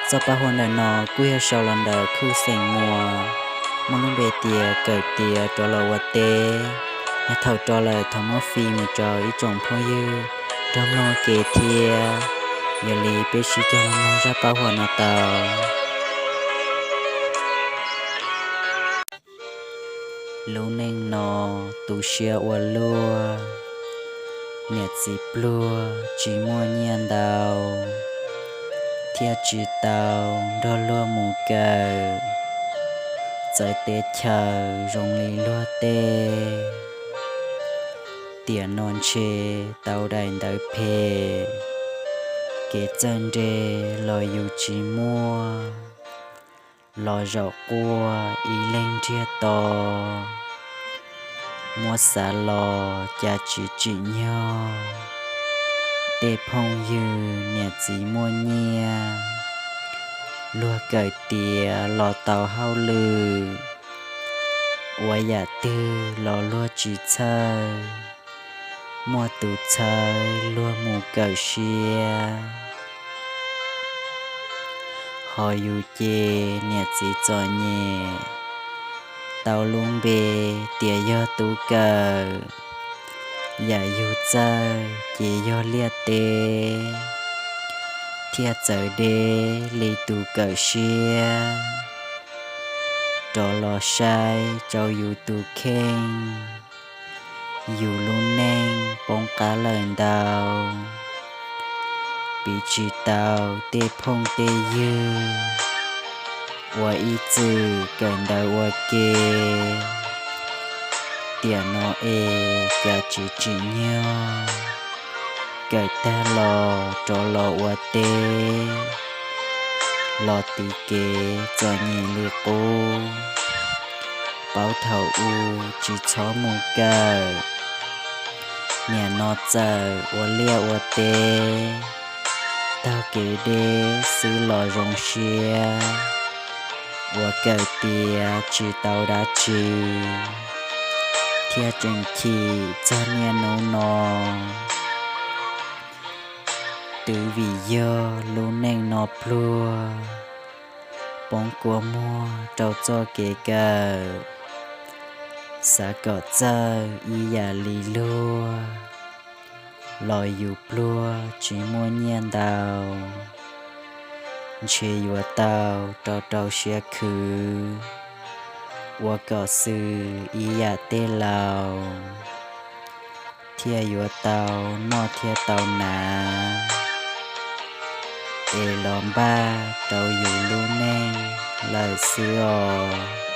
Txoj paj huam ntawm no kuj yog sau los ntawm khuj xeem Muas, muaj lub npe tias Kawm Tiav rov los ua teb. Yog thaum rov lawm thov muab fij mus rau ib tsoom phooj ywg nrog mloog ua ke thiab. Yog li peb sib koom mloog zaj paj huam no tau. Lub neej no tu siab ua luaj, niam txiv pluag tsis muaj nyiaj ntau, thiaj tsis tau nrog luag mus kawm, txawv teb chaws zoo li luag tej. Tiam no ntshe tau daim ntawv phem, kev txawj nres los yus tsis muaj, los zaum quaj ib leeg nriag to. Muab xav los cas tsis tsim nyog, tej phooj ywg niam txiv muaj nyiaj, luag kawm tiav los tau hauj lwm, ua yam twg los luag tsis txhawj, muaj tus txhawb luag mus kawm siab. Ho yus ces niam txiv txom nyem, tau lub npe tias yog tub kawm, yam yus txawj ces yog liaj teb, thiaj txawv deb li tus kawm siab. Rov los saib rau yus tus kheej, yus lub neej poob qab lawm ntau, piv tsis tau tej phooj tej ywg uas ib txwm kawm ntawv ua ke. Tiam no es cas tsis tsim nyog, kawm tag los rov los ua teb, los tiv kev txom nyem li qub. Paub thaum ub tsis txhob mus kawm, niam no txawm ua liaj ua teb, taug kev deb xwb los zoo siab. Uas kawm tiav tsis tau dab tsi, thiaj tseem chim txog niaj hnub no. Twb vim yog lub neej no pluag, poob kua muag rau txoj kev kawm, xav kom txawj ib yam li luag, los yus pluag tsis muaj nyiaj ntau. Ntshe yuav tau rau rau siab khwv, ua kom xwm ib yam tej laus, thiaj yuav tau noj thiab tau hnav, es los npaj rau yus lub neej lawm xwb os.